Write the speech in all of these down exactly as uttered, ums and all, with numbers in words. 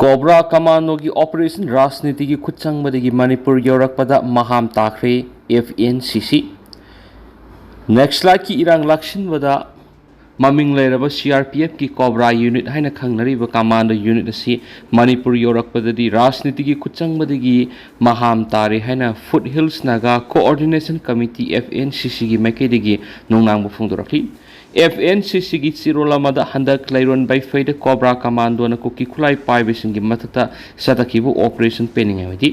Cobra ꯀꯃꯥꯟꯗꯣꯒꯤ operation ꯔꯥꯖꯅꯤꯇꯤꯒꯤ ꯈꯨꯠꯆꯪꯕꯗꯒꯤ ꯃꯅꯤꯄꯨꯔ ꯌꯧꯔꯛꯄꯗ ꯃꯍꯥꯝ ꯇꯥꯈ꯭ꯔꯦ꯫ ꯑꯦꯐ ꯑꯦꯟ ꯁꯤ ꯁꯤ꯫ ꯅꯛꯁꯂꯥꯏꯠꯀꯤ ꯏꯔꯥꯡ ꯂꯥꯛꯁꯤꯟꯕꯗ ꯃꯃꯤꯡ ꯂꯩꯔꯕ ꯁꯤ ꯑꯥꯔ ꯄꯤ ꯑꯦꯐꯀꯤ ꯀꯣꯕ꯭ꯔꯥ ꯌꯨꯅꯤꯠ ꯍꯥꯏꯅ ꯈꯪꯅꯔꯤꯕ ꯀꯃꯥꯟꯗꯣ ꯌꯨꯅꯤꯠ ꯑꯁꯤ ꯃꯅꯤꯄꯨꯔ ꯌꯧꯔꯛꯄꯗꯗꯤ ꯔꯥꯖꯅꯤꯇꯤꯒꯤ ꯈꯨꯠꯆꯪꯕꯗꯒꯤ ꯃꯍꯥꯝ ꯇꯥꯔꯦ ꯍꯥꯏꯅ foot hills Naga coordination committee, F N C ꯁꯤꯒꯤ ꯃꯥꯏꯀꯩꯗꯒꯤ ꯅꯨꯡꯅꯥꯡꯕ ꯐꯣꯡꯗꯣꯔꯛꯂꯤ꯫ ꯑꯦꯐ ꯑꯦꯟ ꯁꯤ ꯁꯤꯒꯤ ꯆꯦꯔꯣꯜ ꯑꯃꯗ ꯍꯟꯗꯛ ꯂꯩꯔꯣꯟ ꯕꯩꯐꯩꯗ ꯀꯣꯕ꯭ꯔꯥ ꯀꯃꯥꯟꯗꯣꯅ ꯀꯨꯀꯤ ꯈꯨꯠꯂꯥꯏ ꯄꯥꯏꯕꯁꯤꯡꯒꯤ ꯃꯊꯛꯇ ꯆꯠꯊꯈꯤꯕ ꯑꯣꯄꯔꯦꯁꯟ ꯄꯦꯟꯅꯤꯡꯉꯥꯏ ꯑꯣꯏꯗꯦ꯫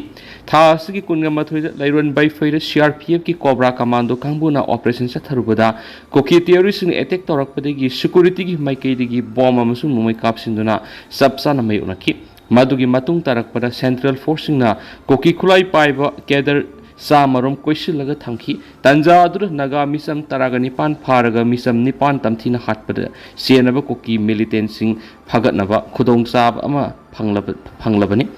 ꯊꯥ ꯑꯁꯤꯒꯤ ꯀꯨꯟꯒ ꯃꯥꯊꯣꯏꯗ ꯂꯩꯔꯣꯟ ꯕꯩꯐꯩꯗ ꯁꯤ ꯑꯥꯔ ꯄꯤ ꯑꯦꯐꯀꯤ ꯀꯣꯕ꯭ꯔꯥ ꯀꯃꯥꯟꯗꯣ ꯀꯥꯡꯕꯨꯅ ꯑꯣꯄꯔꯦꯁꯟ ꯆꯠꯊꯔꯨꯕꯗ ꯀꯨꯀꯤ ꯇꯦꯔꯣꯔꯤꯁꯁꯤꯡꯅ ꯑꯦꯇꯦꯛ ꯇꯧꯔꯛꯄꯗꯒꯤ ꯁꯦꯀ꯭ꯌꯨꯔꯤꯇꯤꯒꯤ ꯃꯥꯏꯀꯩꯗꯒꯤ ꯕꯣꯝ ꯑꯃꯁꯨꯡ ꯅꯣꯡꯃꯩ ꯀꯥꯞꯁꯤꯟꯗꯨꯅ ꯆꯞ ꯆꯥꯅ ꯃꯥꯌꯣꯛꯅꯈꯤ꯫ ꯃꯗꯨꯒꯤ ꯃꯇꯨꯡ ꯇꯥꯔꯛꯄꯗ ꯁꯦꯟꯇ꯭ꯔꯦꯜ ꯐꯣꯔꯁꯁꯤꯡꯅ ꯀꯨꯀꯤ ꯈꯨꯠꯂꯥꯏ ꯄꯥꯏꯕ ꯀꯦꯗꯔ ꯆꯥꯃꯔꯣꯝ ꯀꯣꯏꯁꯤꯜꯂꯒ ꯊꯝꯈꯤ꯫ ꯇꯥꯟꯖꯥ ꯑꯗꯨꯗ ꯅꯥꯒꯥ ꯃꯤꯆꯝ ꯇꯔꯥꯒ ꯅꯤꯄꯥꯟ ꯐꯥꯔꯒ ꯃꯤꯆꯝ ꯅꯤꯄꯥꯟ ꯇꯝꯊꯤꯅ ꯍꯥꯠꯄꯗ ꯆꯦꯟꯅꯕ ꯀꯨꯀꯤ ꯃꯤꯂꯤꯇꯦꯟꯁꯤꯡ ꯐꯒꯠꯅꯕ ꯈꯨꯗꯣꯡꯆꯥꯕ ꯑꯃ ꯐꯪꯂꯕ-, ꯐꯪꯂꯕꯅꯤ꯫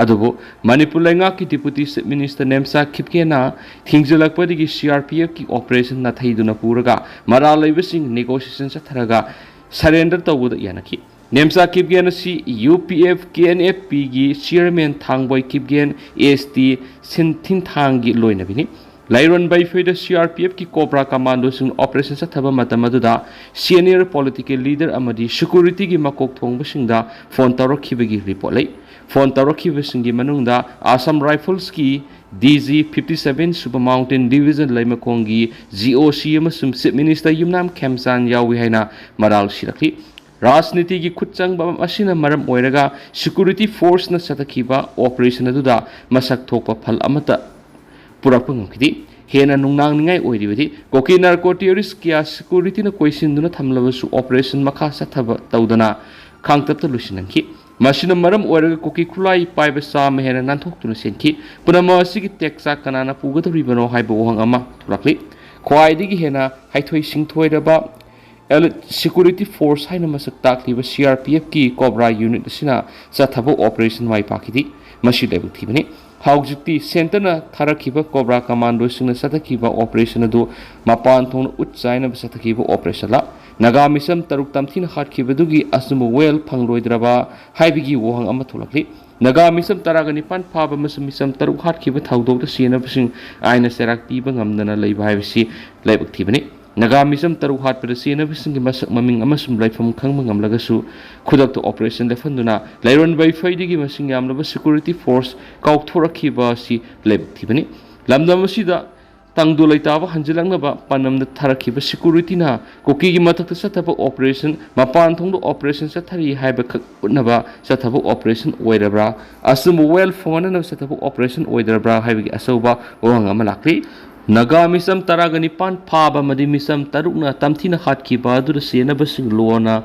ꯑꯗꯨꯕꯨ ꯃꯅꯤꯄꯨꯔ ꯂꯩꯉꯥꯛꯀꯤ ꯗꯤꯄꯨꯇꯤ ꯆꯤꯐ ꯃꯤꯅꯤꯁꯇꯔ ꯅꯦꯝꯆꯥ ꯀꯤꯞꯒꯦꯅ ꯊꯤꯡꯖꯤꯜꯂꯛꯄꯗꯒꯤ ꯁꯤ ꯑꯥꯔ ꯄꯤ ꯑꯦꯐꯀꯤ ꯑꯣꯄꯔꯦꯁꯟ ꯅꯥꯊꯩꯗꯨꯅ ꯄꯨꯔꯒ ꯃꯔꯥꯜ ꯂꯩꯕꯁꯤꯡ ꯅꯦꯒꯣꯁꯤꯌꯦꯁꯟ ꯆꯠꯊꯔꯒ ꯁꯔꯦꯟꯗꯔ ꯇꯧꯕꯗ ꯌꯥꯅꯈꯤ꯫ ꯅꯦꯝꯆꯥ ꯀꯤꯞꯒꯦꯟ ꯑꯁꯤ U P F K N F ꯄꯤꯒꯤ chairman Thangboi Kipgen S T ꯁꯤꯟꯊꯤꯟꯊꯥꯡꯒꯤ ꯂꯣꯏꯅꯕꯤꯅꯤ꯫ ꯂꯩꯔꯣꯟ ꯕꯩꯐꯩꯗ ꯁꯤ ꯑꯥꯔ ꯄꯤ ꯑꯦꯐꯀꯤ ꯀꯣꯕ꯭ꯔꯥ ꯀꯃꯥꯟꯗꯣꯁꯤꯡ ꯑꯣꯄꯔꯦꯁꯟ ꯆꯠꯊꯕ ꯃꯇꯝ ꯑꯗꯨꯗ ꯁꯦꯅꯤꯌꯔ ꯄꯣꯂꯤꯇꯤꯀꯦꯜ ꯂꯤꯗꯔ ꯑꯃꯗꯤ ꯁꯦꯀ꯭ꯌꯨꯔꯤꯇꯤꯒꯤ ꯃꯀꯣꯛ ꯊꯣꯡꯕꯁꯤꯡꯗ ꯐꯣꯟ ꯇꯧꯔꯛꯈꯤꯕꯒꯤ ꯔꯤꯄꯣꯔꯠ ꯂꯩ꯫ ꯐꯣꯟ ꯇꯧꯔꯛꯈꯤꯕꯁꯤꯡꯒꯤ ꯃꯅꯨꯡꯗ ꯑꯁꯥꯝ ꯔꯥꯏꯐꯜꯁꯀꯤ D G fifty seven Super Mountain Division ꯂꯩꯃꯈꯣꯡꯒꯤ ꯖꯤ ꯑꯣ ꯁꯤ ꯑꯃꯁꯨꯡ ꯆꯤꯐ ꯃꯤꯅꯤꯁꯇꯔ ꯌꯨꯝꯅꯥꯝ ꯈꯦꯝꯆꯥꯟ ꯌꯥꯎꯏ ꯍꯥꯏꯅ ꯃꯔꯥꯜ ꯁꯤꯔꯛꯂꯤ꯫ ꯔꯥꯖꯅꯤꯇꯤꯒꯤ ꯈꯨꯠ ꯆꯪꯕ ꯑꯁꯤꯅ ꯃꯔꯝ ꯑꯣꯏꯔꯒ ꯁꯦꯀ꯭ꯌꯨꯔꯤꯇꯤ ꯐꯣꯔꯁꯅ ꯆꯠꯊꯈꯤꯕ ꯑꯣꯄꯔꯦꯁꯟ ꯑꯗꯨꯗ ꯃꯁꯛ ꯊꯣꯛꯄ ꯐꯜ ꯑꯃꯠꯇ ꯄꯨꯔꯛꯄ ꯉꯝꯈꯤꯗꯦ꯫ ꯍꯦꯟꯅ ꯅꯨꯡꯅꯥꯡꯅꯤꯡꯉꯥꯏ ꯑꯣꯏꯔꯤꯕꯗꯤ ꯀꯨꯀꯤ ꯅꯥꯔꯀꯣ ꯇꯦꯔꯣꯔꯤꯁ ꯀꯌꯥ ꯁꯦꯀ꯭ꯌꯨꯔꯤꯇꯤꯅ ꯀꯣꯏꯁꯤꯟꯗꯨꯅ ꯊꯝꯂꯕꯁꯨ ꯑꯣꯄꯔꯦꯁꯟ ꯃꯈꯥ ꯆꯠꯊꯕ ꯇꯧꯗꯅ ꯈꯥꯡꯇꯞꯇ ꯂꯣꯏꯁꯤꯟꯍꯟꯈꯤ꯫ ꯃꯁꯤꯅ ꯃꯔꯝ ꯑꯣꯏꯔꯒ ꯀꯨꯀꯤ ꯈꯨꯠꯂꯥꯏ ꯄꯥꯏꯕ ꯆꯥꯝꯃ ꯍꯦꯟꯅ ꯅꯥꯟꯊꯣꯛꯇꯨꯅ ꯆꯦꯟꯈꯤ꯫ ꯄꯨꯝꯅꯃꯛ ꯑꯁꯤꯒꯤ ꯇꯦꯛꯆꯥꯛ ꯀꯅꯥꯅ ꯄꯨꯒꯗꯧꯔꯤꯕꯅꯣ ꯍꯥꯏꯕ ꯋꯥꯍꯪ ꯑꯃ ꯊꯣꯛꯂꯛꯂꯤ꯫ ꯈ꯭ꯋꯥꯏꯗꯒꯤ ꯍꯦꯟꯅ ꯍꯩꯊꯣꯏ ꯁꯤꯡꯊꯣꯏꯔꯕ ꯑꯦꯂꯤꯠ ꯁꯦꯀ꯭ꯌꯨꯔꯤꯇꯤ ꯐꯣꯔꯁ ꯍꯥꯏꯅ ꯃꯁꯛ ꯇꯥꯛꯂꯤꯕ ꯁꯤ ꯑꯥꯔ ꯄꯤ ꯑꯦꯐꯀꯤ ꯀꯣꯕ꯭ꯔꯥ ꯌꯨꯅꯤꯠ ꯑꯁꯤꯅ ꯆꯠꯊꯕ ꯑꯣꯄꯔꯦꯁꯟ ꯃꯥꯏ ꯄꯥꯛꯈꯤꯗꯦ꯫ ꯃꯁꯤ ꯂꯥꯏꯕꯛ ꯊꯤꯕꯅꯤ꯫ ꯍꯧꯖꯤꯛꯇꯤ ꯁꯦꯟꯇꯔꯅ ꯊꯥꯔꯛꯈꯤꯕ ꯀꯣꯕ꯭ꯔꯥ ꯀꯃꯥꯟꯗꯣꯁꯤꯡꯅ ꯆꯠꯊꯈꯤꯕ ꯑꯣꯄꯔꯦꯁꯟ ꯑꯗꯨ ꯃꯄꯥꯟ ꯊꯣꯡꯅ ꯎꯠ ꯆꯥꯏꯅꯕ ꯆꯠꯊꯈꯤꯕ ꯑꯣꯄꯔꯦꯁꯟꯂ ꯅꯥꯒꯥ ꯃꯤꯆꯝ ꯇꯔꯨꯛ ꯇꯝꯊꯤꯅ ꯍꯥꯠꯈꯤꯕꯗꯨꯒꯤ ꯑꯆꯨꯝꯕ ꯋꯥꯌꯦꯜ ꯐꯪꯂꯣꯏꯗ꯭ꯔꯕ ꯍꯥꯏꯕꯒꯤ ꯋꯥꯍꯪ ꯑꯃ ꯊꯣꯛꯂꯛꯂꯤ꯫ ꯅꯥꯒꯥ ꯃꯤꯆꯝ ꯇꯔꯥꯒ ꯅꯤꯄꯥꯟ ꯐꯥꯕ ꯑꯃꯁꯨꯡ ꯃꯤꯆꯝ ꯇꯔꯨꯛ ꯍꯥꯠꯈꯤꯕ ꯊꯧꯗꯣꯛꯇ ꯆꯦꯟꯅꯕꯁꯤꯡ ꯑꯥꯏꯟꯅ ꯆꯩꯔꯥꯛ ꯄꯤꯕ ꯉꯝꯗꯅ ꯂꯩꯕ ꯍꯥꯏꯕꯁꯤ ꯂꯥꯏꯕꯛ ꯊꯤꯕꯅꯤ꯫ ꯅꯥꯒꯥ ꯃꯤꯆꯝ ꯇꯔꯨꯛ ꯍꯥꯠꯄꯗ ꯆꯦꯟꯅꯕꯁꯤꯡꯒꯤ ꯃꯁꯛ ꯃꯃꯤꯡ ꯑꯃꯁꯨꯡ ꯂꯩꯐꯝ ꯈꯪꯕ ꯉꯝꯂꯒꯁꯨ, ꯈꯨꯗꯛꯇ ꯑꯣꯄꯔꯦꯁꯟ ꯂꯦꯞꯍꯟꯗꯨꯅ ꯂꯩꯔꯣꯟ ꯕꯩꯐꯩꯗꯒꯤ ꯃꯁꯤꯡ ꯌꯥꯝꯂꯕ ꯁꯦꯀ꯭ꯌꯨꯔꯤꯇꯤ ꯐꯣꯔꯁ ꯀꯥꯎꯊꯣꯔꯛꯈꯤꯕ ꯑꯁꯤ ꯂꯥꯏꯕꯛ ꯊꯤꯕꯅꯤ꯫ ꯂꯝꯗꯝ ꯑꯁꯤꯗ ꯇꯪꯗꯨ ꯂꯩꯇꯥꯕ ꯍꯟꯖꯤꯜꯂꯛꯅꯕ ꯄꯥꯟꯗꯝꯗ ꯊꯥꯔꯛꯈꯤꯕ ꯁꯦꯀ꯭ꯌꯨꯔꯤꯇꯤꯅ ꯀꯨꯀꯤꯒꯤ ꯃꯊꯛꯇ ꯆꯠꯊꯕ ꯑꯣꯄꯔꯦꯁꯟ, ꯃꯄꯥꯟ ꯊꯣꯡꯗ ꯑꯣꯄꯔꯦꯁꯟ ꯆꯠꯊꯔꯤ ꯍꯥꯏꯕ ꯈꯛ ꯎꯠꯅꯕ ꯆꯠꯊꯕ ꯑꯣꯄꯔꯦꯁꯟ ꯑꯣꯏꯔꯕ꯭ꯔꯥ, ꯑꯆꯨꯝꯕ ꯋꯥꯌꯦꯜ ꯐꯪꯍꯟꯅꯕ ꯆꯠꯊꯕ ꯑꯣꯄꯔꯦꯁꯟ ꯑꯣꯏꯗ꯭ꯔꯕ꯭ꯔꯥ ꯍꯥꯏꯕꯒꯤ ꯑꯆꯧꯕ ꯋꯥꯍꯪ ꯑꯃ ꯂꯥꯛꯂꯤ꯫ ꯅꯥꯒꯥ ꯃꯤꯆꯝ ꯇꯔꯥꯒ ꯅꯤꯄꯥꯟ ꯐꯥꯕ ꯑꯃꯗꯤ ꯃꯤꯆꯝ ꯇꯔꯨꯛꯅ ꯇꯝꯊꯤꯅ ꯍꯥꯠꯈꯤꯕ ꯑꯗꯨꯗ ꯆꯦꯟꯅꯕꯁꯤꯡ ꯂꯣꯟꯅ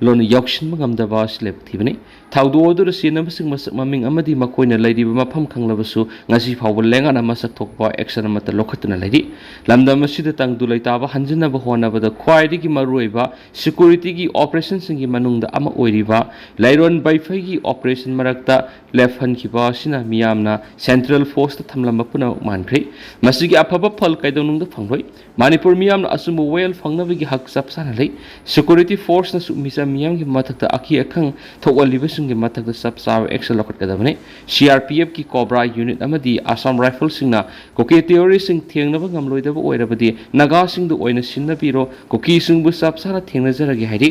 ꯂꯣꯟꯅ ꯌꯥꯎꯁꯤꯟꯕ ꯉꯝꯗꯕ ꯑꯁꯤ ꯂꯥꯏꯕꯛ ꯊꯤꯕꯅꯤ꯫ ꯊꯧꯗꯣꯛ ꯑꯗꯨꯗ ꯆꯦꯟꯅꯕꯁꯤꯡ ꯃꯁꯛ ꯃꯃꯤꯡ ꯑꯃꯗꯤ ꯃꯈꯣꯏꯅ ꯂꯩꯔꯤꯕ ꯃꯐꯝ ꯈꯪꯂꯕꯁꯨ, ꯉꯁꯤ ꯐꯥꯎꯕ ꯂꯦꯡꯒꯥꯅ ꯃꯁꯛ ꯊꯣꯛꯄ ꯑꯦꯛꯁꯟ ꯑꯃꯠꯇ ꯂꯧꯈꯠꯇꯨꯅ ꯂꯩꯔꯤ꯫ ꯂꯝꯗꯝ ꯑꯁꯤꯗ ꯇꯪꯗꯨ ꯂꯩꯇꯥꯕ ꯍꯟꯖꯤꯟꯅꯕ ꯍꯣꯠꯅꯕꯗ ꯈ꯭ꯋꯥꯏꯗꯒꯤ ꯃꯔꯨꯑꯣꯏꯕ ꯁꯦꯀ꯭ꯌꯨꯔꯤꯇꯤꯒꯤ ꯑꯣꯄꯔꯦꯁꯟꯁꯤꯡꯒꯤ ꯃꯅꯨꯡꯗ ꯑꯃ ꯑꯣꯏꯔꯤꯕ ꯂꯩꯔꯣꯟ ꯕꯩꯐꯩꯒꯤ ꯑꯣꯄꯔꯦꯁꯟ ꯃꯔꯛꯇ ꯂꯦꯞꯍꯟꯈꯤꯕ ꯑꯁꯤꯅ ꯃꯤꯌꯥꯝꯅ ꯁꯦꯟꯇ꯭ꯔꯦꯜ ꯐꯣꯔꯁꯇ ꯊꯝꯂꯝꯕ ꯄꯨꯝꯅꯃꯛ ꯃꯥꯟꯈ꯭ꯔꯦ꯫ ꯃꯁꯤꯒꯤ ꯑꯐꯕ ꯐꯜ ꯀꯩꯗꯧꯅꯨꯡꯗ ꯐꯪꯂꯣꯏ꯫ ꯃꯅꯤꯄꯨꯔ ꯃꯤꯌꯥꯝꯅ ꯑꯆꯨꯝꯕ ꯋꯥꯌꯦꯜ ꯐꯪꯅꯕꯒꯤ ꯍꯛ ꯆꯞ ꯆꯥꯅ ꯂꯩ꯫ ꯁꯦꯀ꯭ꯌꯨꯔꯤꯇꯤ ꯐꯣꯔꯁꯅꯁꯨ ꯃꯤꯆꯝ ꯃꯤꯌꯥꯝꯒꯤ ꯃꯊꯛꯇ ꯑꯀꯤ ꯑꯈꯪ ꯊꯣꯛꯍꯜꯂꯤꯕꯁꯤꯡꯒꯤ ꯃꯊꯛꯇ ꯆꯞ ꯆꯥꯕ ꯑꯦꯛꯁꯟ ꯂꯧꯈꯠꯀꯗꯕꯅꯤ꯫ ꯁꯤ ꯑꯥꯔ ꯄꯤ ꯑꯦꯐꯀꯤ ꯀꯣꯕ꯭ꯔꯥ ꯌꯨꯅꯤꯠ ꯑꯃꯗꯤ ꯑꯁꯥꯝ ꯔꯥꯏꯐꯜꯁꯤꯡꯅ ꯀꯨꯀꯤ ꯇꯦꯔꯣꯔꯤꯁꯁꯤꯡ ꯊꯦꯡꯅꯕ ꯉꯝꯂꯣꯏꯗꯕ ꯑꯣꯏꯔꯕꯗꯤ ꯅꯥꯒꯥꯁꯤꯡꯗ ꯑꯣꯏꯅ ꯁꯤꯟꯅꯕꯤꯔꯣ, ꯀꯨꯀꯤꯁꯤꯡꯕꯨ ꯆꯞ ꯆꯥꯅ ꯊꯦꯡꯅꯖꯔꯒꯦ ꯍꯥꯏꯔꯤ꯫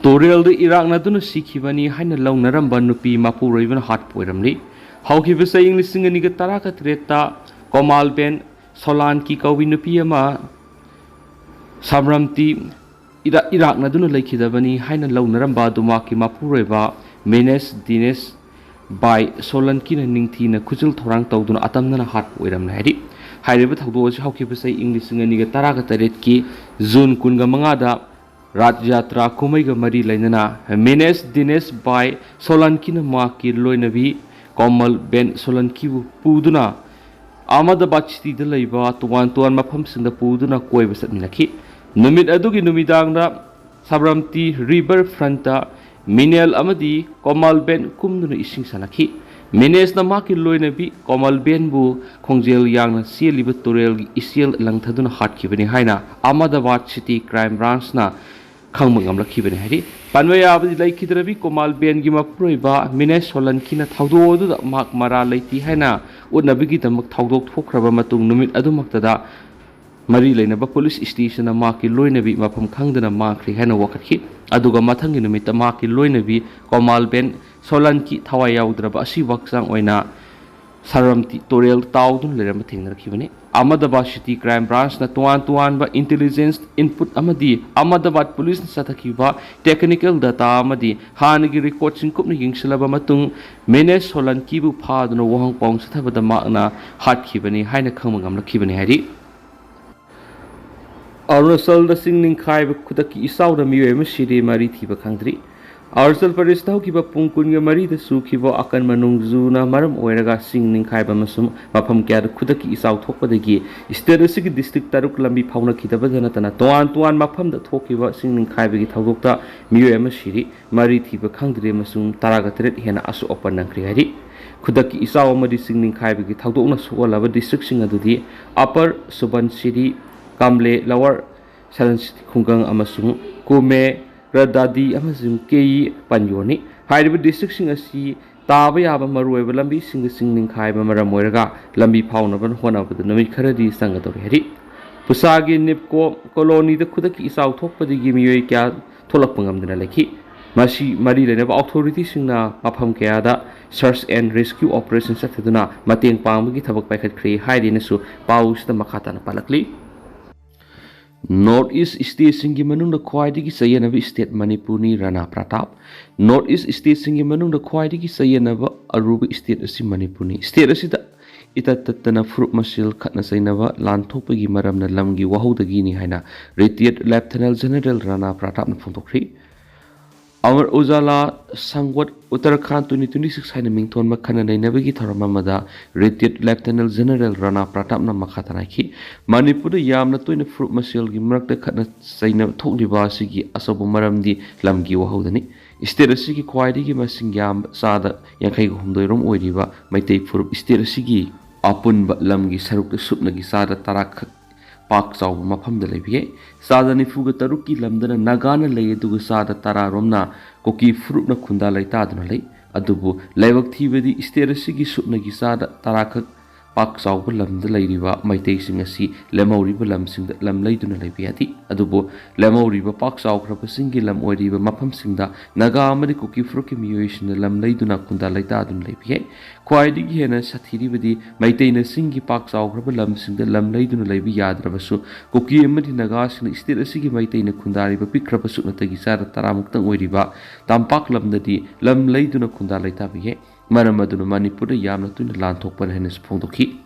ꯇꯨꯔꯦꯜꯗ ꯏꯔꯥꯛꯅꯗꯨꯅ ꯁꯤꯈꯤꯕꯅꯤ ꯍꯥꯏꯅ ꯂꯧꯅꯔꯝꯕ ꯅꯨꯄꯤ ꯃꯄꯨꯔꯣꯏꯕꯅ ꯍꯥꯠꯄ ꯑꯣꯏꯔꯝꯂꯤ꯫ ꯍꯧꯈꯤꯕ ꯆꯍꯤ ꯂꯤꯁꯤꯡ ꯑꯅꯤꯒ ꯇꯔꯥꯒ ꯇꯔꯦꯠꯇ ꯀꯣꯃꯥꯜꯕꯦꯟ ꯁꯣꯂꯥꯟꯀꯤ ꯀꯧꯕꯤ ꯅꯨꯄꯤ ꯑꯃ ꯁꯥꯕ꯭ꯔꯝꯇꯤ ꯏꯔꯥ-, ꯏꯔꯥꯛꯅꯗꯨꯅ ꯂꯩꯈꯤꯗꯕꯅꯤ ꯍꯥꯏꯅ ꯂꯧꯅꯔꯝꯕ ꯑꯗꯨ ꯃꯍꯥꯛꯀꯤ ꯃꯄꯨꯔꯣꯏꯕ ꯃꯦꯅꯦꯁ ꯗꯤꯅꯦꯁ ꯕꯥꯏ ꯁꯣꯂꯟꯀꯤꯅ ꯅꯤꯡꯊꯤꯅ ꯈꯨꯖꯤꯜ ꯊꯧꯔꯥꯡ ꯇꯧꯗꯨꯅ ꯑꯇꯝꯅꯅ ꯍꯥꯠꯄ ꯑꯣꯏꯔꯝꯂꯦ ꯍꯥꯏꯔꯤ꯫ ꯍꯥꯏꯔꯤꯕ ꯊꯧꯗꯣꯛ ꯑꯁꯤ ꯍꯧꯈꯤꯕ ꯆꯍꯤ ꯏꯪ ꯂꯤꯁꯤꯡ ꯑꯅꯤꯒ ꯇꯔꯥꯒ ꯇꯔꯦꯠꯀꯤ ꯖꯨꯟ ꯀꯨꯟꯒ ꯃꯉꯥꯗ ꯔꯥꯠ ꯌꯥꯇ꯭ꯔꯥ ꯀꯨꯝꯍꯩꯒ ꯃꯔꯤ ꯂꯩꯅꯅ ꯃꯦꯅꯦꯁ ꯗꯤꯅꯦꯁ ꯕꯥꯏ ꯁꯣꯂꯟꯀꯤꯅ ꯃꯍꯥꯛꯀꯤ ꯂꯣꯏꯅꯕꯤ ꯀꯣꯃꯜ ꯕꯦꯟ ꯁꯣꯂꯟꯀꯤꯕꯨ ꯄꯨꯗꯨꯅ ꯑꯍꯃꯗꯕꯥꯗ ꯁꯤꯇꯤꯗ ꯂꯩꯕ ꯇꯣꯉꯥꯟ ꯇꯣꯉꯥꯟꯕ ꯃꯐꯝꯁꯤꯡꯗ ꯄꯨꯗꯨꯅ ꯀꯣꯏꯕ ꯆꯠꯃꯤꯟꯅꯈꯤ꯫ ꯅꯨꯃꯤꯠ ꯑꯗꯨꯒꯤ ꯅꯨꯃꯤꯗꯥꯡꯗ ꯁꯥꯕ꯭ꯔꯝꯇꯤ ꯔꯤꯚꯔ ꯐ꯭ꯔꯟꯇ ꯃꯤꯅꯦꯜ ꯑꯃꯗꯤ ꯀꯣꯃꯥꯜꯕꯦꯟ ꯀꯨꯝꯗꯨꯅ ꯏꯁꯤꯡ ꯁꯥꯟꯅꯈꯤ꯫ ꯃꯤꯅꯦꯁꯅ ꯃꯍꯥꯛꯀꯤ ꯂꯣꯏꯅꯕꯤ ꯀꯣꯃꯜ ꯕꯦꯟꯕꯨ ꯈꯣꯡꯖꯦꯜ ꯌꯥꯡꯅ ꯆꯦꯜꯂꯤꯕ ꯇꯨꯔꯦꯜꯒꯤ ꯏꯆꯦꯜ ꯂꯪꯊꯗꯨꯅ ꯍꯥꯠꯈꯤꯕꯅꯤ ꯍꯥꯏꯅ ꯑꯍꯃꯗꯕꯥꯗ ꯁꯤꯇꯤ ꯀ꯭ꯔꯥꯏꯝ ꯕ꯭ꯔꯥꯟꯁꯅ ꯈꯪꯕ ꯉꯝꯂꯛꯈꯤꯕꯅꯤ ꯍꯥꯏꯔꯤ꯫ ꯄꯟꯕ ꯌꯥꯕꯗꯤ, ꯂꯩꯈꯤꯗ꯭ꯔꯕꯤ ꯀꯣꯃꯥꯜ ꯕꯦꯟꯒꯤ ꯃꯄꯨꯔꯣꯏꯕ ꯃꯤꯅꯦꯁ ꯁꯣꯂꯟꯀꯤꯅ ꯊꯧꯗꯣꯛ ꯑꯗꯨꯗ ꯃꯍꯥꯛ ꯃꯔꯥꯜ ꯂꯩꯇꯦ ꯍꯥꯏꯅ ꯎꯠꯅꯕꯒꯤꯗꯃꯛ ꯊꯧꯗꯣꯛ ꯊꯣꯛꯈ꯭ꯔꯕ ꯃꯇꯨꯡ ꯅꯨꯃꯤꯠ ꯑꯗꯨꯃꯛꯇꯗ ꯃꯔꯤ ꯂꯩꯅꯕ ꯄꯨꯂꯤꯁ ꯁ꯭ꯇꯦꯁꯟꯗ ꯃꯍꯥꯛꯀꯤ ꯂꯣꯏꯅꯕꯤ ꯃꯐꯝ ꯈꯪꯗꯅ ꯃꯥꯡꯈ꯭ꯔꯦ ꯍꯥꯏꯅ ꯋꯥꯀꯠꯈꯤ꯫ ꯑꯗꯨꯒ ꯃꯊꯪꯒꯤ ꯅꯨꯃꯤꯠꯇ ꯃꯍꯥꯛꯀꯤ ꯂꯣꯏꯅꯕꯤ ꯀꯣꯃꯥꯜ ꯕꯦꯟ ꯁꯣꯂꯟꯀꯤ ꯊꯋꯥꯏ ꯌꯥꯎꯗ꯭ꯔꯕ ꯑꯁꯤꯕ ꯍꯛꯆꯥꯡ ꯑꯣꯏꯅ ꯁꯥꯔꯝꯇꯤ ꯇꯨꯔꯦꯜ ꯇꯥꯎꯗꯨꯅ ꯂꯩꯔꯝꯕ ꯊꯦꯡꯅꯔꯛꯈꯤꯕꯅꯤ꯫ ꯑꯍꯃꯗꯕꯥꯗ ꯁꯤꯇꯤ ꯀ꯭ꯔꯥꯏꯝ ꯕ꯭ꯔꯥꯟꯁꯅ ꯇꯣꯉꯥꯟ ꯇꯣꯉꯥꯟꯕ ꯏꯟꯇꯦꯂꯤꯖꯦꯟꯁ ꯏꯟꯄꯨꯠ ꯑꯃꯗꯤ ꯑꯍꯃꯗꯕꯥꯗ ꯄꯨꯂꯤꯁꯅ ꯆꯠꯊꯈꯤꯕ ꯇꯦꯛꯅꯤꯀꯦꯜ ꯗꯇꯥ ꯑꯃꯗꯤ ꯍꯥꯟꯅꯒꯤ ꯔꯦꯀꯣꯔꯗꯁꯤꯡ ꯀꯨꯞꯅ ꯌꯦꯡꯁꯤꯜꯂꯕ ꯃꯇꯨꯡ, ꯃꯤꯅꯦꯁ ꯁꯣꯂꯟꯀꯤꯕꯨ ꯐꯥꯗꯨꯅ ꯋꯥꯍꯪ ꯄꯥꯎꯍꯪ ꯆꯠꯊꯕꯗ ꯃꯍꯥꯛꯅ ꯍꯥꯠꯈꯤꯕꯅꯤ ꯍꯥꯏꯅ ꯈꯪꯕ ꯉꯝꯂꯛꯈꯤꯕꯅꯤ ꯍꯥꯏꯔꯤ꯫ ꯑꯔꯨꯅꯥꯆꯜꯗ ꯆꯤꯡ ꯅꯤꯡꯈꯥꯏꯕ ꯈꯨꯗꯛꯀꯤ ꯏꯆꯥꯎꯅ ꯃꯤꯑꯣꯏ ꯑꯃ ꯁꯤꯔꯦ, ꯃꯔꯤ ꯊꯤꯕ ꯈꯪꯗ꯭ꯔꯤ꯫ ꯑꯔꯨꯅꯥꯆꯜ ꯄ꯭ꯔꯗꯦꯁꯇ ꯍꯧꯈꯤꯕ ꯄꯨꯡ ꯀꯨꯟꯒ ꯃꯔꯤꯗ ꯆꯨꯈꯤꯕ ꯑꯀꯟꯕ ꯅꯣꯡꯖꯨꯅ ꯃꯔꯝ ꯑꯣꯏꯔꯒ ꯆꯤꯡ ꯅꯤꯡꯈꯥꯏꯕ ꯑꯃꯁꯨꯡ ꯃꯐꯝ ꯀꯌꯥꯗ ꯈꯨꯗꯛꯀꯤ ꯏꯆꯥꯎ ꯊꯣꯛꯄꯗꯒꯤ ꯁ꯭ꯇꯦꯠ ꯑꯁꯤꯒꯤ ꯗꯤꯁꯇ꯭ꯔꯤꯛ ꯇꯔꯨꯛ ꯂꯝꯕꯤ ꯐꯥꯎꯅꯈꯤꯗꯕꯗ ꯅꯠꯇꯅ ꯇꯣꯉꯥꯟ ꯇꯣꯉꯥꯟꯕ ꯃꯐꯝꯗ ꯊꯣꯛꯈꯤꯕ ꯆꯤꯡ ꯅꯤꯡꯈꯥꯏꯕꯒꯤ ꯊꯧꯗꯣꯛꯇ ꯃꯤꯑꯣꯏ ꯑꯃ ꯁꯤꯔꯤ, ꯃꯔꯤ ꯊꯤꯕ ꯈꯪꯗ꯭ꯔꯤ ꯑꯃꯁꯨꯡ ꯇꯔꯥꯒ ꯇꯔꯦꯠ ꯍꯦꯟꯅ ꯑꯁꯣꯛ ꯑꯄꯟ ꯅꯪꯈ꯭ꯔꯤ ꯍꯥꯏꯔꯤ꯫ ꯈꯨꯗꯛꯀꯤ ꯏꯆꯥꯎ ꯑꯃꯗꯤ ꯆꯤꯡ ꯅꯤꯡꯈꯥꯏꯕꯒꯤ ꯊꯧꯗꯣꯛꯅ ꯁꯣꯛꯍꯜꯂꯕ ꯗꯤꯁꯇ꯭ꯔꯤꯛꯁꯤꯡ ꯑꯗꯨꯗꯤ ꯑꯄꯔ ꯁꯨꯕꯟꯁꯤꯔꯤ, ꯀꯥꯝꯂꯦ, ꯂꯋꯥꯔ ꯁꯔꯟꯁꯤꯇꯤ ꯈꯨꯡꯒꯪ ꯑꯃꯁꯨꯡ ꯀꯨꯃꯦ, ꯔꯗꯥꯗꯤ ꯑꯃꯁꯨꯡ ꯀꯦꯌꯤ ꯄꯟꯌꯣꯅꯤ꯫ ꯍꯥꯏꯔꯤꯕ ꯗꯤꯁꯇ꯭ꯔꯤꯛꯁꯤꯡ ꯑꯁꯤ ꯇꯥꯕ ꯌꯥꯕ ꯃꯔꯨꯑꯣꯏꯕ ꯂꯝꯕꯤꯁꯤꯡꯗ ꯆꯤꯡ ꯅꯤꯡꯈꯥꯏꯕ ꯃꯔꯝ ꯑꯣꯏꯔꯒ ꯂꯝꯕꯤ ꯐꯥꯎꯅꯕ ꯍꯣꯠꯅꯕꯗ ꯅꯨꯃꯤꯠ ꯈꯔꯗꯤ ꯆꯪꯒꯗꯧꯔꯤ ꯍꯥꯏꯔꯤ꯫ ꯄꯨꯁꯥꯒꯤ ꯅꯤꯞꯀꯣ ꯀꯣꯂꯣꯅꯤꯗ ꯈꯨꯗꯛꯀꯤ ꯏꯆꯥꯎ ꯊꯣꯛꯄꯗꯒꯤ ꯃꯤꯑꯣꯏ ꯀꯌꯥ ꯊꯣꯛꯂꯛꯄ ꯉꯝꯗꯅ ꯂꯩꯈꯤ꯫ ꯃꯁꯤ ꯃꯔꯤ ꯂꯩꯅꯕ ꯑꯣꯊꯣꯔꯤꯇꯤꯁꯤꯡꯅ ꯃꯐꯝ ꯀꯌꯥꯗ search and rescue operation ꯆꯠꯊꯗꯨꯅ ꯃꯇꯦꯡ ꯄꯥꯡꯕꯒꯤ ꯊꯕꯛ ꯄꯥꯏꯈꯠꯈ꯭ꯔꯦ ꯍꯥꯏꯔꯤꯅꯁꯨ ꯄꯥꯎꯁꯤꯗ ꯃꯈꯥ ꯇꯥꯅ ꯄꯥꯜꯂꯛꯂꯤ꯫ ꯅꯣꯔꯠ ꯏꯁ ꯁ꯭ꯇꯦꯠꯁꯤꯡꯒꯤ ꯃꯅꯨꯡꯗ ꯈ꯭ꯋꯥꯏꯗꯒꯤ ꯆꯌꯦꯠꯅꯕ ꯁ꯭ꯇꯦꯠ ꯃꯅꯤꯄꯨꯔꯅꯤ, ꯔꯥꯅꯥ ꯄ꯭ꯔꯇꯥꯞ꯫ ꯅꯣꯔꯠ ꯏꯁ ꯁ꯭ꯇꯦꯠꯁꯤꯡꯒꯤ ꯃꯅꯨꯡꯗ ꯈ꯭ꯋꯥꯏꯗꯒꯤ ꯆꯌꯦꯠꯅꯕ ꯑꯔꯨꯕ ꯁ꯭ꯇꯦꯠ ꯑꯁꯤ ꯃꯅꯤꯄꯨꯔꯅꯤ꯫ ꯁ꯭ꯇꯦꯠ ꯑꯁꯤꯗ ꯏꯇꯠ ꯇꯠꯇꯅ ꯐꯨꯔꯨꯞ ꯃꯁꯦꯜ ꯈꯠꯅ ꯆꯩꯅꯕ ꯂꯥꯟ ꯊꯣꯛꯄꯒꯤ ꯃꯔꯝꯅ ꯂꯝꯒꯤ ꯋꯥꯍꯧꯗꯒꯤꯅꯤ ꯍꯥꯏꯅ ꯔꯤꯇꯤꯌꯔꯗ ꯂꯦꯐꯇꯦꯅꯦꯟ ꯖꯦꯅꯔꯦꯜ ꯔꯥꯅꯥ ꯄ꯭ꯔꯇꯥꯞꯅ ꯐꯣꯡꯗꯣꯛꯈ꯭ꯔꯤ꯫ ꯑꯃꯔ Ujjwala ꯁꯪꯋꯠ Uttarakhand twenty twenty six ꯍꯥꯏꯅ ꯃꯤꯡꯊꯣꯟꯕ ꯈꯟꯅ ꯅꯩꯅꯕꯒꯤ ꯊꯧꯔꯝ ꯑꯃꯗ ꯔꯤꯇꯤꯌꯔꯗ ꯂꯦꯐꯇꯦꯅꯦꯟ ꯖꯦꯅꯔꯦꯜ ꯔꯥꯅꯥ ꯄ꯭ꯔꯇꯥꯞꯅ ꯃꯈꯥ ꯇꯥꯅ ꯍꯥꯏꯈꯤ꯫ ꯃꯅꯤꯄꯨꯔꯗ ꯌꯥꯝꯅ ꯇꯣꯏꯅ ꯐꯨꯔꯨꯞ ꯃꯁꯦꯜꯒꯤ ꯃꯔꯛꯇ ꯈꯠꯅ ꯆꯩꯅꯕ ꯊꯣꯛꯂꯤꯕ ꯑꯁꯤꯒꯤ ꯑꯆꯧꯕ ꯃꯔꯝꯗꯤ ꯂꯝꯒꯤ ꯋꯥꯍꯧꯗꯅꯤ꯫ ꯁ꯭ꯇꯦꯠ ꯑꯁꯤꯒꯤ ꯈ꯭ꯋꯥꯏꯗꯒꯤ ꯃꯁꯤꯡ ꯌꯥꯝꯕ ꯆꯥꯗ ꯌꯥꯡꯈꯩꯒ ꯍꯨꯝꯗꯣꯏ ꯔꯣꯝ ꯑꯣꯏꯔꯤꯕ ꯃꯩꯇꯩ ꯐꯨꯔꯨꯞ ꯁ꯭ꯇꯦꯠ ꯑꯁꯤꯒꯤ ꯑꯄꯨꯟꯕ ꯂꯝꯒꯤ ꯁꯔꯨꯛꯇ ꯁꯨꯞꯅꯒꯤ ꯆꯥꯗ ꯇꯔꯥ ꯈꯛ ꯄꯥꯛ ꯆꯥꯎꯕ ꯃꯐꯝꯗ ꯂꯩꯕ ꯌꯥꯏ꯫ ꯆꯥꯗ ꯅꯤꯐꯨꯒ ꯇꯔꯨꯛꯀꯤ ꯂꯝꯗꯅ ꯅꯥꯒꯥꯅ ꯂꯩ, ꯑꯗꯨꯒ ꯆꯥꯗ ꯇꯔꯥ ꯔꯣꯝꯅ ꯀꯨꯀꯤ ꯐꯨꯔꯨꯞꯅ ꯈꯨꯟꯗꯥ ꯂꯩꯇꯥꯗꯨꯅ ꯂꯩ꯫ ꯑꯗꯨꯕꯨ ꯂꯥꯏꯕꯛ ꯊꯤꯕꯗꯤ ꯁ꯭ꯇꯦꯠ ꯑꯁꯤꯒꯤ ꯁꯨꯞꯅꯒꯤ ꯆꯥꯗ ꯇꯔꯥ ꯈꯛ ꯄꯥꯛ ꯆꯥꯎꯕ ꯂꯝꯗ ꯂꯩꯔꯤꯕ ꯃꯩꯇꯩꯁꯤꯡ ꯑꯁꯤ ꯂꯦꯝꯍꯧꯔꯤꯕ ꯂꯝꯁꯤꯡꯗ ꯂꯝ ꯂꯩꯗꯨꯅ ꯂꯩꯕ ꯌꯥꯗꯦ꯫ ꯑꯗꯨꯕꯨ ꯂꯦꯝꯍꯧꯔꯤꯕ ꯄꯥꯛ ꯆꯥꯎꯈ꯭ꯔꯕꯁꯤꯡꯒꯤ ꯂꯝ ꯑꯣꯏꯔꯤꯕ ꯃꯐꯝꯁꯤꯡꯗ ꯅꯥꯒꯥ ꯑꯃꯗꯤ ꯀꯨꯀꯤ ꯐꯨꯔꯨꯞꯀꯤ ꯃꯤꯑꯣꯏꯁꯤꯡꯅ ꯂꯝ ꯂꯩꯗꯨꯅ ꯈꯨꯟꯗꯥ ꯂꯩꯇꯥꯗꯨꯅ ꯂꯩꯕ ꯌꯥꯏ꯫ ꯈ꯭ꯋꯥꯏꯗꯒꯤ ꯍꯦꯟꯅ ꯁꯥꯊꯤꯔꯤꯕꯗꯤ ꯃꯩꯇꯩꯅ ꯆꯤꯡꯒꯤ ꯄꯥꯛ ꯆꯥꯎꯈ꯭ꯔꯕ ꯂꯝꯁꯤꯡꯗ ꯂꯝ ꯂꯩꯗꯨꯅ ꯂꯩꯕ ꯌꯥꯗ꯭ꯔꯕꯁꯨ, ꯀꯨꯀꯤ ꯑꯃꯗꯤ ꯅꯥꯒꯥꯁꯤꯡꯅ ꯁ꯭ꯇꯦꯠ ꯑꯁꯤꯒꯤ ꯃꯩꯇꯩꯅ ꯈꯨꯟꯗꯥꯔꯤꯕ ꯄꯤꯛꯈ꯭ꯔꯕ ꯁꯨꯞꯅꯇꯒꯤ ꯆꯥꯗ ꯇꯔꯥꯃꯨꯛꯇꯪ ꯑꯣꯏꯔꯤꯕ ꯇꯝꯄꯥꯛ ꯂꯝꯗꯗꯤ ꯂꯝ ꯂꯩꯗꯨꯅ ꯈꯨꯟꯗꯥ ꯂꯩꯇꯥꯕ ꯌꯥꯏ꯫ ꯃꯔꯝ ꯑꯗꯨꯅ ꯃꯅꯤꯄꯨꯔꯗ ꯌꯥꯝꯅ ꯇꯣꯏꯅ ꯂꯥꯟ ꯊꯣꯛꯄꯅ ꯍꯥꯏꯅꯁꯨ ꯐꯣꯡꯗꯣꯛꯈꯤ꯫